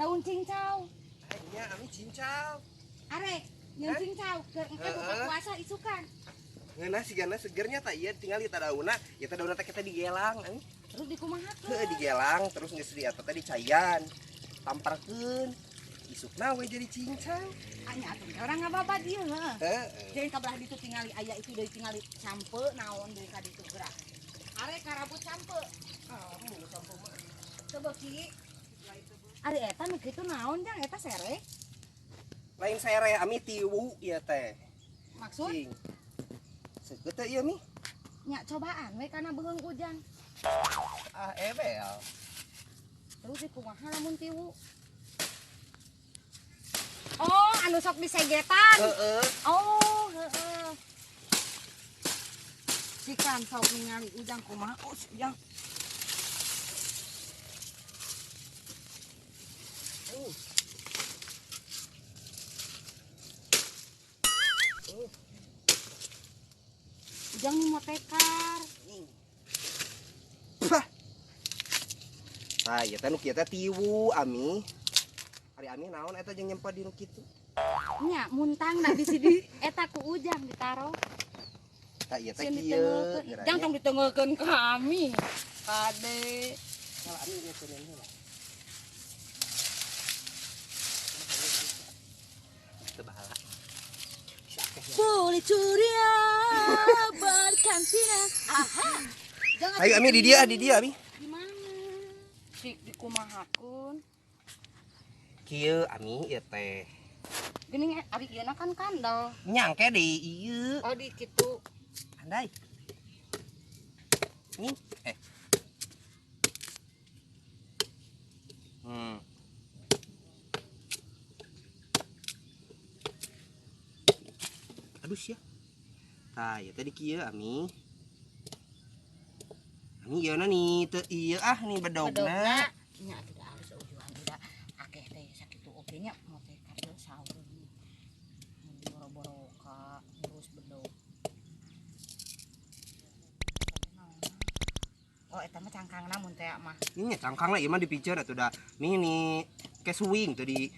Daun cincau. Nya ami cincau. Arek, nyeun cincau keur engke buka puasa isukan. Ngeunah sigana segernya tak ieu tinggal ieu daunna, ieu daunna teh kita digelang ami. Terus dikumahakeun? Heuh digelang terus geus di eta teh dicayan. Tamparkeun. Isukna we jadi cincau. Anya atuh urang ngababad ieu heuh. Heeh. Jeung kabelah ditu tingali aya itu deui tingali sampe naon deui ka ditu geura. Arek karabut sampe. Ah, mun sampe mah. Teu beuki. Ari eta nu kitu naon jang eta sereh? Lain sereh ami tiwu ieu teh. Maksud? Cing. Seukeut teh ieu mi. Nya cobaan we kana beuheung ujang. Ah ebel. Terus dikumaha lamun tiwu? Oh, anu sok disegetan. Heeh. Oh, heeh. Sikan sok ningali ujang kumaha? Oh, ujang. Ujang nih motekar. Bah. Tah, ieu teh nu kieu teh tiwu ami. Ari ami naon eta jeung nyempa di nu kitu? Nya muntang da bisi di eta ku ujang ditaro. Tah ieu teh kieu. Jang tong ditengeulkeun ka ami. Kade. Kalau ami ieu teh heula. Teu bahala. Boleh curia berkantina. Aha. Jangan. Ayo ami di dia ami. Di mana? Sik dikumahakeun. Kieu ami ieu teh. Geuning ari ieu na kan kandel. Nyangke di ieu. Oh di kitu. Andai. Nih, Aduh sia. Tah, ieu teh di kieu ami. Ami ieu na nih teu ieu ah nih bedogna. Nya atuh da alus ujuan udah akeh teh sakitu oge nya motekar teh saur. Boro-boro ka ngurus bedog. Oh eta mah cangkangna mun teh mah. Nya cangkangna ieu mah dipiceun atuh da mini ke swing teu di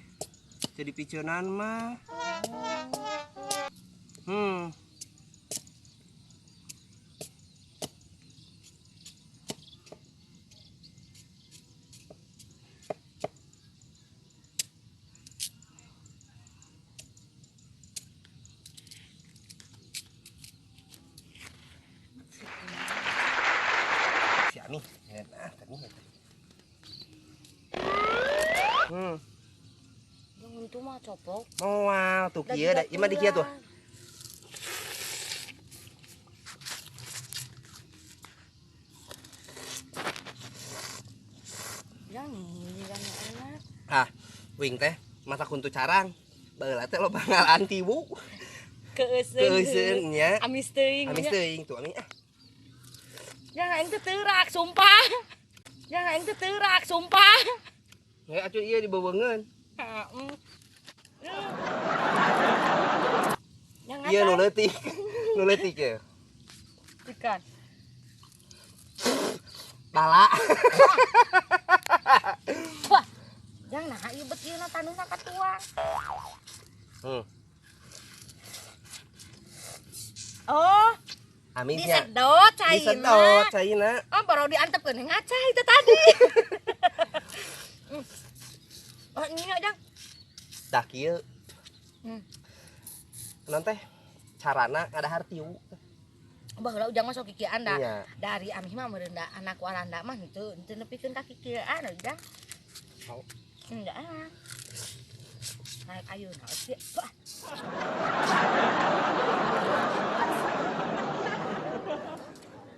teu dipiceunan mah. Si Ami, nah tadi eta. Yang itu mah coplok. Moal tuh kieu da, ieu mah di kieu tuh. Yang enak. Ah, wing teh masak kuntu carang. Baheula teh loba ngalaan tiwu. Keuseuh. Keuseuh nya. Amis teuing. Amis teuing tuh ami ah. Yang aing teh teurak sumpah. Yang aing teh teurak sumpah. Heuh atuh ieu dibewengeun. Heeh. Yang ieu nu leutik. Nu leutik ye. Ikan. Bala. Wah. Jang nah ieu bet ieu na taneuhna katuang. Oh. Aminnya. Disedot caina. Disedot caina. Oh, baru diantepkeun ngaca itu tadi. Oh, ini Jang. Dah kieu. Naon teh? Carana ngadahar tiwu. Baheula ujang mah sok kikieuan da. Iya. Dari amih mah meureun da anak waranda mah henteu nepikeun ka kikieuan ujang. Mau. Enggak. Naik ayeuna sih. Wah.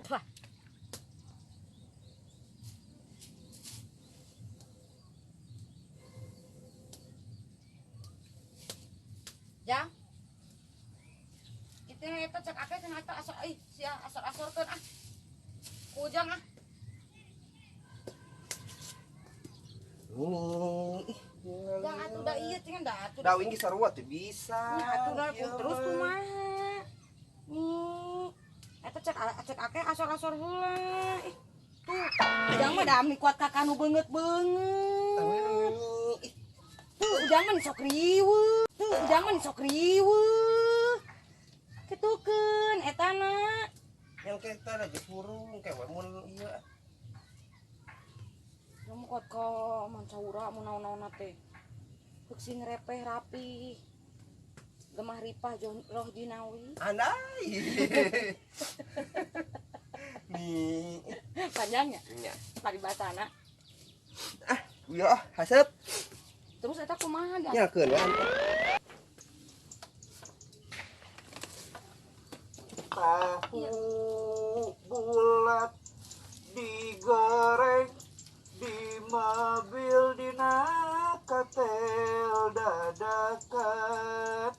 Wah. Jang. Itu eta cek akeh cenah eta asor ih sia asor-asorkeun ah. Ku ujang ah. Ini. Jang atuh da ieu cenah da atuh. Da wing sarua teu bisa. Nya atuh da terus kumaha. Nih. Eta cek cek akeh asor-asor heula. Ih. Tuh. Ujang mah da ami kuat ka kanu beungeut-beungeut. Ih. Ujang mah sok riweuh. Tuh ujang mah sok riweuh. Kitukeun etana. Yang kita lagi hurung kayak mun ieu. Kamu kuat ka mancaura mun naon-naonna teh. Heuk sing repeh rapi. Gemah ripah roh jinawi. Andai. Nih. Panjangnya? Nya. Paribasana. Ah, iya haseup. Terus eta kumaha da? Nyakeun we. Tahu bulat digoreng di mobil dina katel dadakan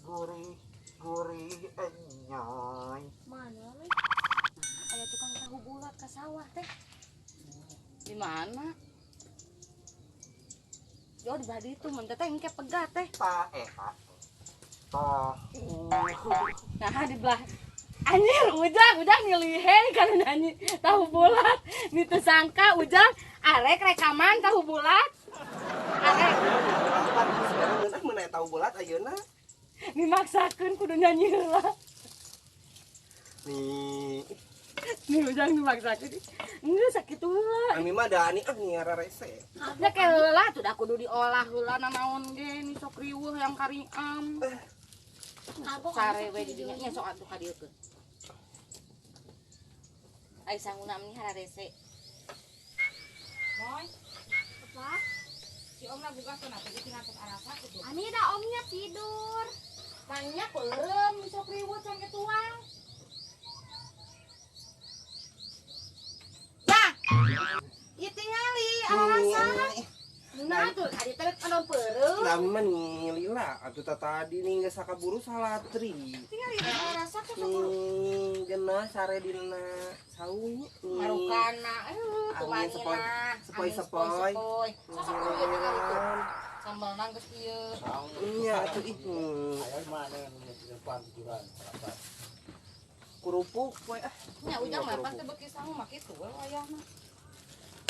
gurih gurih enyoy. Mana nih? Aya tukang tahu bulat ke sawah teh. Di mana? Yo di badi itu mun teh engke pegat teh. Ta tahu. Nah di belah anjir ujang ujang nyeliheng kana nyanyi tahu bulat. Ni teu sangka ujang arek rekaman tahu bulat. Arek sekarang mun aya tahu bulat ayeuna. Dimaksakeun kudu nyanyi heula. Nih. Nih ujang dimaksakeun. Geus sakitu heula. Ami mah da ani ah nyiara rese. Nya ke heula tuh da kudu diolah heula nanaon ge ni sok riweuh yang kariam. Sare we di dinya nya sok atuh ka dieu keun. Ai sanguna meni hararese. Moy, Apa? Si Om lah buka tuh nanti tinggal tos arasa gitu. Ami dah omnya tidur. Tanya peureum sok riweuh sampe tuang. Nah, ieu tingali arasa. Nah tuh adi teh anu peureum. Lah mah nih lila atuh tadi nih geus sakaburu salatri. Tingali arasa tuh sok Genah sare dina saung. Marukana tumanina. Sepoi-sepoi. Sok ieu tingali tuh. Sambal geus ieu. Nya atuh ih. Ayo mana depan tujuan apa? Kerupuk we ah. Nya ujang mah pasti beuki sangu mah kitu we wayahna.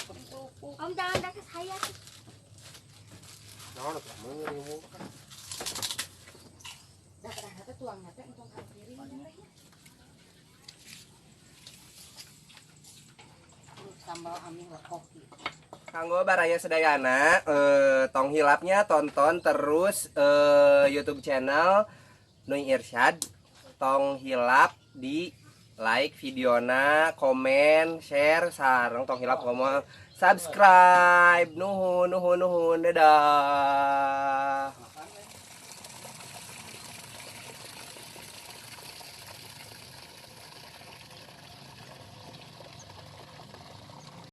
Kerupuk. Om jangan dekat saya. Naon atuh mun riweuh. Dah dah teh tuangna teh entong ka piring teh. Sambal ami lekok ieu. Kanggo baraya sedayana, tong hilapnya tonton terus YouTube channel Nui Irsyad. Tong hilap di like videona, komen, share, sareng tong hilap komo subscribe. Nuhun nuhun nuhun, dadah.